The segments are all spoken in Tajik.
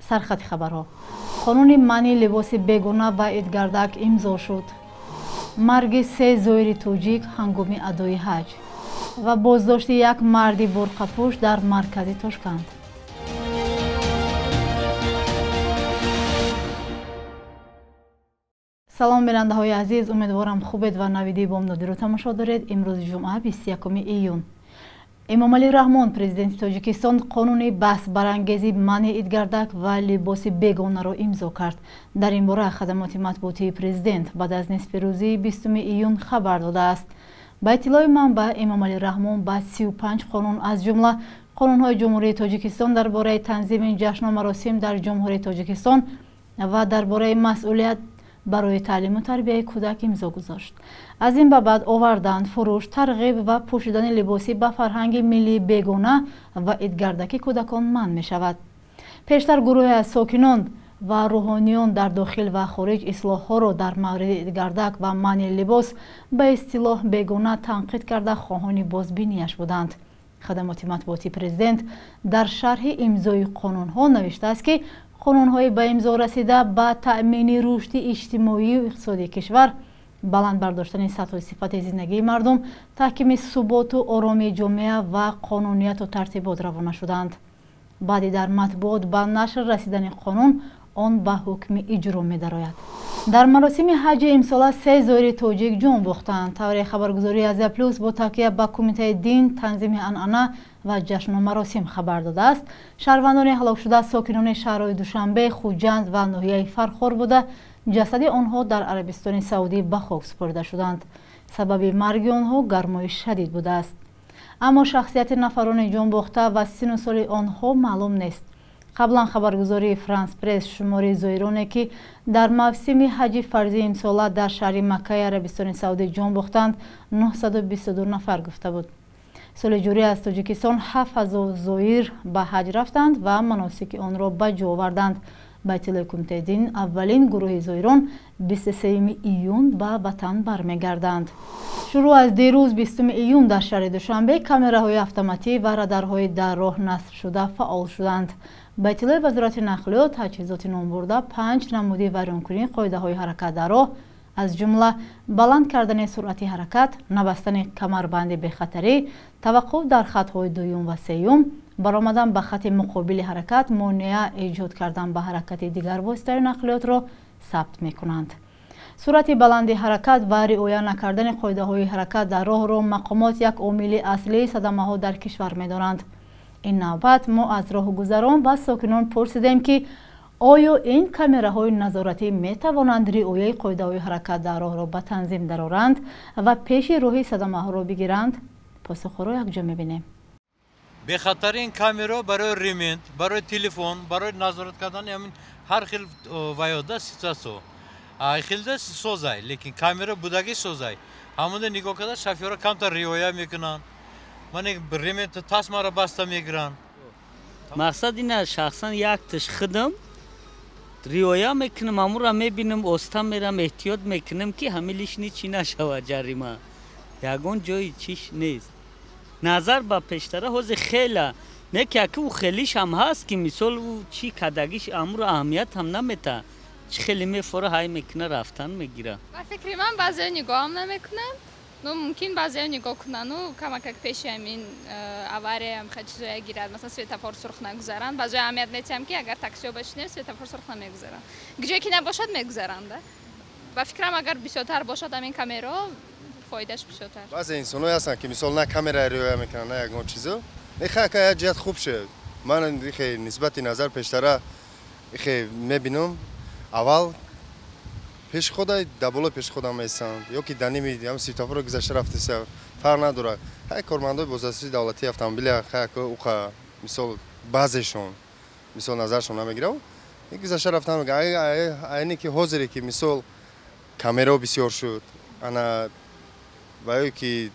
Сархати хабарҳо. Қонуни манъи либоси бегона ва идгардак имзо шуд. Марги се зоири тоҷик ҳангоми адои ҳаҷ ва боздошти як марди бурқапӯш дар маркази Тошканд. Салом бинандаҳои азиз, умедворам хубед ва навиди бомдодиро тамошо доред. Имрӯз ҷумъа, 21 июн. Эмомалӣ Раҳмон, президенти Тоҷикистон, қонуни баҳсбарангези манъи идгардак ва либоси бегонаро имзо кард. Дар ин бора хадамоти матбуотии президент баъд аз нисфирӯзии 20 июн хабар додааст. Ба иттилои манбаъ, Эмомалӣ Раҳмон ба 35 қонун, аз ҷумла қонунҳои Ҷумҳурии Тоҷикистон дар бораи танзими ҷашну маросим дар Ҷумҳурии Тоҷикистон ва дар бораи масъулият барои таълиму тарбияи кӯдак имзо гузошт. Аз ин ба баъд овардан, фурӯш, тарғиб ва пӯшидани либосӣ ба фарҳанги миллии бегона ва идгардаки кӯдакон манъ мешавад. Пештар гурӯҳе аз сокинон ва рӯҳониён дар дохил ва хориҷ ислоҳҳоро дар мавриди идгардак ва манъи либос ба истилоҳ бегона танқид карда, хоҳони бозбинияш буданд. Хадамоти матбуоти президент дар шарҳи имзои қонунҳо навиштааст, ки қонунҳои ба имзо расида ба таъмини рушди иҷтимоию иқтисодии кишвар, баланд бардоштани сатҳу сифати зиндагии мардум, таҳкими суботу оромии ҷомеа ва қонунияту тартибот равона шуданд. Баъди дар матбуот ба нашр расидани қонун, он ба ҳукми иҷро медарояд. Дар маросими ҳаҷи имсола се зоири тоҷик ҷон бохтанд. Тавре хабаргузории Азия Плюс бо такя ба Кумитаи дин, танзими анъана ва ҷашну маросим хабар додааст, шаҳрвандони ҳалокшуда сокинони шаҳрҳои Душанбе, Хуҷанд ва ноҳияи Фархор буда, ҷасади онҳо дар Арабистони Саудӣ ба хок супорида шуданд. Сабаби марги онҳо гармои шадид будааст. Аммо шахсияти нафарони ҷонбохта ва сину соли онҳо маълум нест. Қаблан хабаргузории Франс Пресс шумори зоироне, ки дар мавсими ҳаҷи фарзии имсола дар шаҳри Маккаи Арабистони Саудӣ ҷон бохтанд, 922 нафар гуфта буд. Соли ҷорӣ аз Тоҷикистон 7000 зоир ба ҳаҷ рафтанд ва маносики онро ба ҷо оварданд. Ба иттилои Кумитаи дин, аввалин гурӯҳи зоирон 23 июн ба ватан бармегарданд. Шурӯъ аз дирӯз, 20 июн, дар шаҳри Душанбе камераҳои автоматӣ ва радарҳои дар роҳ насбшуда фаъол шуданд. Ба иттилои Вазорати нақлиёт, таҷҳизоти номбурда панҷ намуди вайронкунии қоидаҳои ҳаракат дар роҳ, аз ҷумла баланд кардани суръати ҳаракат, набастани камарбанди бехатарӣ, таваққуф дар хатҳои дуюм ва сеюм, баромадан ба хати муқобили ҳаракат, монеа эҷод кардан ба ҳаракати дигар воситаи нақлиётро сабт мекунанд. Суръати баланди ҳаракат ва риоя накардани қоидаҳои ҳаракат дар роҳро мақомот як омили аслии садамаҳо дар кишвар медонанд. Ин навбат мо аз роҳгузарон ва сокинон пурсидем, ки оё ин камераҳои назоратӣ метавонанд риояи қоидаҳои ҳаракат дар роҳро ба танзим дароранд ва пеши роҳи садамаҳоро бигиранд? Посухҳоро якҷо мебинем. Бехатарин камера барои ремент, барои телефон, барои назорат кардани ҳамин ҳар хел ваёда ситуатсия. Хелда созай, лекин камера будагӣ созай. Ҳамонда нигоҳ карда шофёра камтар риоя мекунанд. Ман ремент тасмаро баста мегиранд. Мақсад ин аст, шахсан якташ худам риоя мекунам, ҳамонро мебинам, оста мерам, эҳтиёт мекунам, ки ҳамин лишний чӣ нашавад ҷарима. Ягон ҷои чиш нест. Назар ба пештара ҳозир хела не ки аки ӯ хелиш ҳам ҳаст, ки мисол ӯ чӣ кадагиш амро аҳамият ҳам намета. Чӣ хеле мефора ҳай мекуна, рафтан мегира. Ба фикри ман баъзео нигоҳам намекунанд. Ну, мумкин баъзео нигоҳ кунанд, ну камакак пеши ҳамин авария ҳам чизоя гирад, масалан светофор сурх нагузаранд. Баъзео аҳамият метиҳам, ки агар таксио башинем, светофор сурх намегузаранд. Ҷое ки набошад, мегузаранд. Ба фикрам, агар бисёртар бошад ҳамин камерао, фоидаш бисёртар. Баъзе инсонҳое ҳастанд, ки мисол на камера риоя мекунанд, на ягон чизо. Нехе як ҷиҳат хуб шуд. Ман ихе нисбати назар пештара ихе мебинам, аввал пеши худа дар болои пеши худам меистанд, ё ки дар ними ҳам светофорро гузашта рафтеса, фарқ надорад. Ҳай кормандои бозрасии давлатии автомобиля хай уқа мисол баъзешон мисол назаршон намегирав, гузашта рафтан мегӯянд. Айне ки ҳозире ки мисол камерао бисёр шуд, ана ваё ки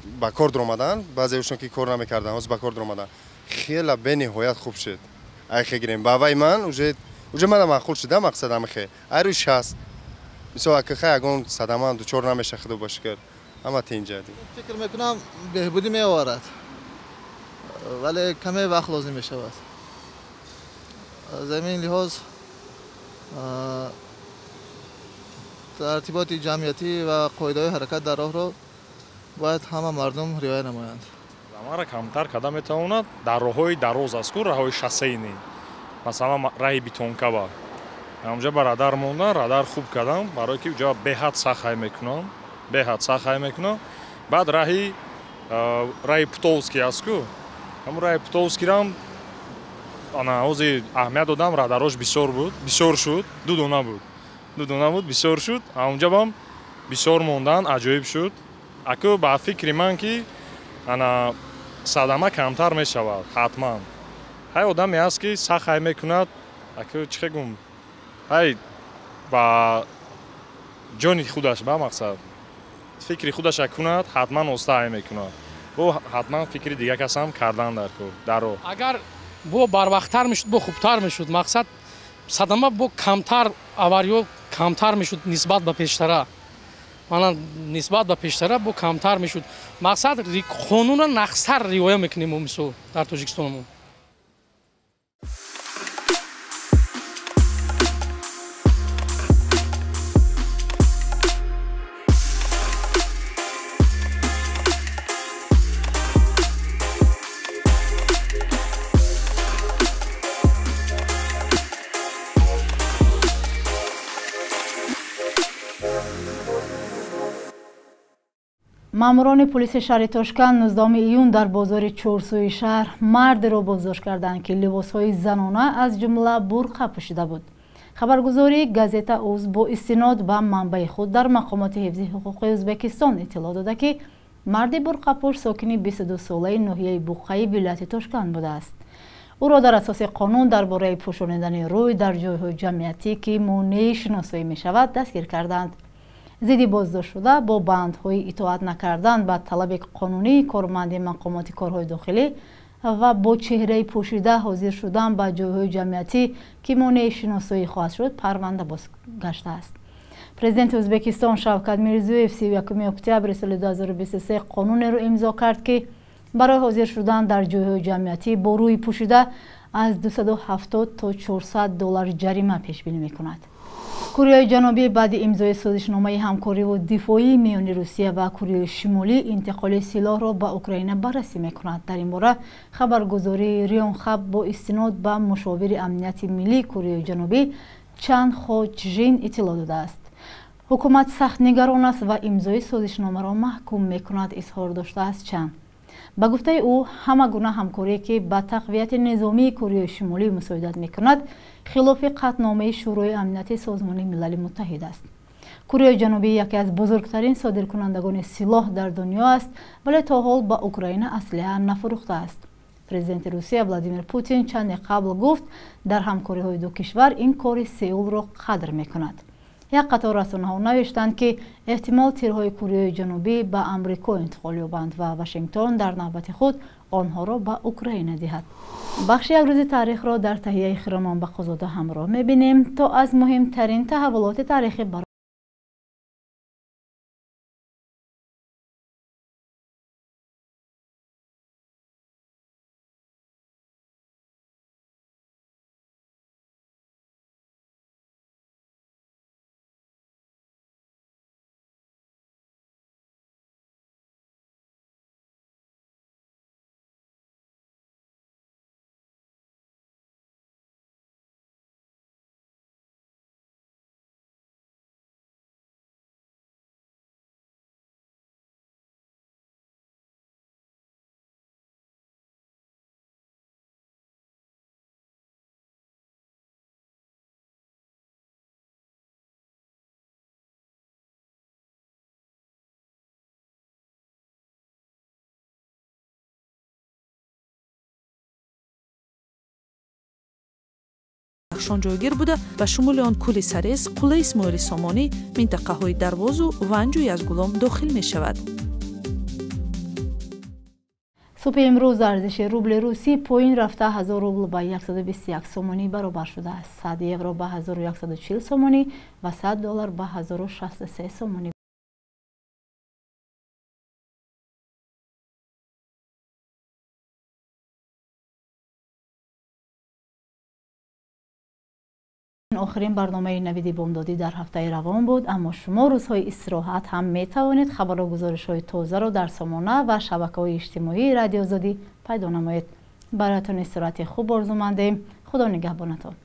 ба кор даромаданд, баъзеошон ки кор намекарданд, ҳозир ба кор даромаданд, хела бениҳоят хуб шуд. Ай хе гирем ба вай ман уже мана маъқул шуда, мақсад ҳамихе. Ай рӯи 60 мисол ака хай ягон садама дучор намеша, худо ба шукр, ҳама тинҷа. Фикр мекунам, беҳбудӣ меоварад, вале каме вақт лозим мешавад. Аз ҳамин лиҳоз тартиботи ҷамъиятӣ ва қоидаҳои ҳаракат дар роҳро бояд ҳама мардум риоя намоянд. Садамаро камтар карда метавонад дар роҳҳои дароз аст ку, роҳҳои шоссейнӣ. Масалан, раҳи бетонкаба. Ҳамҷа ба радар мондан, радар хуб кардам, барое ки уҷа беҳад сахт ҳай мекунам, беҳад сахт ҳай мекунам. Баъд раҳи Путовский аст ку, ҳамун раҳи Путовскирам ана ҳозир аҳамият додам, радарош бисёр буд, бисёр шуд, ду дона буд. Ду дона буд, бисёр шуд. Ҳамунҷа бам бисёр мондан аҷоиб шуд. Аку ба фикри ман ки ана садама камтар мешавад, ҳатман. Ҳай одаме ҳаст ки сахт ҳай мекунад, аку чӣ гум, ҳай ба ҷони худаш ба мақсад фикри худаша кунад, ҳатман оста ҳай мекунад. Бо ҳатман фикри дигар касам кардан дар кор, дар роҳ. Агар бо барвақттар мешуд, бо хубтар мешуд. Мақсад садама бо камтар, авариё камтар мешуд нисбат ба пештара. Мана нисбат ба пештара бо камтар мешуд. Мақсад қонунро нақсар риоя мекунем мо мисол дар Тоҷикистонмон. Маъмурони пулиси шаҳри Тошканд 19 июн дар бозори Чорсӯи шаҳр мардеро боздошт карданд, ки либосҳои занона аз ҷумла бурқа пӯшида буд. Хабаргузории газета Уз бо истинод ба манбаи худ дар мақомоти ҳифзи ҳуқуқи Ӯзбекистон иттилоъ дода, ки марди бурқапӯш сокини 22-солаи ноҳияи Буққаи вилояти Тошканд будааст. Ӯро дар асоси қонун дар бораи пӯшонидани рӯй дар ҷойҳои ҷамъиятӣ, ки монеи шиносоӣ мешавад, дастгир карданд. Зидди боздоштшуда бо бандҳои итоат накардан ба талаби қонунии корманди мақомоти корҳои дохилӣ ва бо чеҳраи пӯшида ҳозир шудан ба ҷойҳои ҷамъиятӣ, ки монеи шиносоӣ хоҳад шуд, парванда бозгаштааст. Президенти Ӯзбекистон Шавкат Мирзиёев 31 октябри соли 2023 қонунеро имзо кард, ки барои ҳозир шудан дар ҷойҳои ҷамъиятӣ бо рӯи пӯшида аз 270 то 400 доллар ҷарима пешбинӣ мекунад. Кореяи Ҷанубӣ баъди имзои созишномаи ҳамкориву дифоӣ миёни Русия ва Кореяи Шимолӣ интиқоли силоҳро ба Украина баррасӣ мекунад. Дар ин бора хабаргузории Рёнхаб бо истинод ба мушовири амнияти миллии Кореяи Ҷанубӣ Чан Хо Чжин иттилоъ додааст. Ҳукумат сахт нигарон аст ва имзои созишномаро маҳкум мекунад, изҳор доштааст Чан. Ба гуфтаи ӯ, ҳама гуна ҳамкорие, ки ба тақвияти низомии Кореяи Шимолӣ мусоидат мекунад, хилофи қатъномаи Шӯрои амнияти Созмони Милали Муттаҳид аст. Кореяи Ҷанубӣ яке аз бузургтарин содиркунандагони силоҳ дар дунё аст, вале то ҳол ба Украина аслиҳа нафурӯхтааст. Президенти Русия Владимир Путин чанде қабл гуфт, дар ҳамкориҳои ду кишвар ин кори Сеулро қадр мекунад. Як қатор расонаҳо навиштанд, ки эҳтимол тирҳои Кореяи Ҷанубӣ ба Амрико интиқол ёбанд ва Вашингтон дар навбати худ онҳоро ба Украина диҳад. Бахши як рӯзи таърихро дар таҳияи Хиромон Бақозода ҳамроҳ мебинем, то аз муҳимтарин таҳаввулоти таърихӣ Бадахшон ҷойгир буда, ба шумули он кӯли Сарез, қуллаи Исмоили Сомонӣ, минтақаҳои Дарвозу Ванҷу Язгулом дохил мешавад. Субҳи имрӯз арзиши рубли русӣ поин рафта 1000 рубл ба 121 сомонӣ баробар шудааст. 100 евро ба 1140 сомонӣ ва 100 доллар ба 1063 сомонӣ. Охирин барномаи Навиди Бомдодӣ дар ҳафтаи равон буд, аммо шумо рӯзҳои истироҳат ҳам метавонед хабару гузоришҳои тозаро дар сомона ва шабакаҳои иҷтимоии Радиоозодӣ пайдо намоед. Бароятон истироҳати хуб орзумандем. Худо нигаҳбонатон.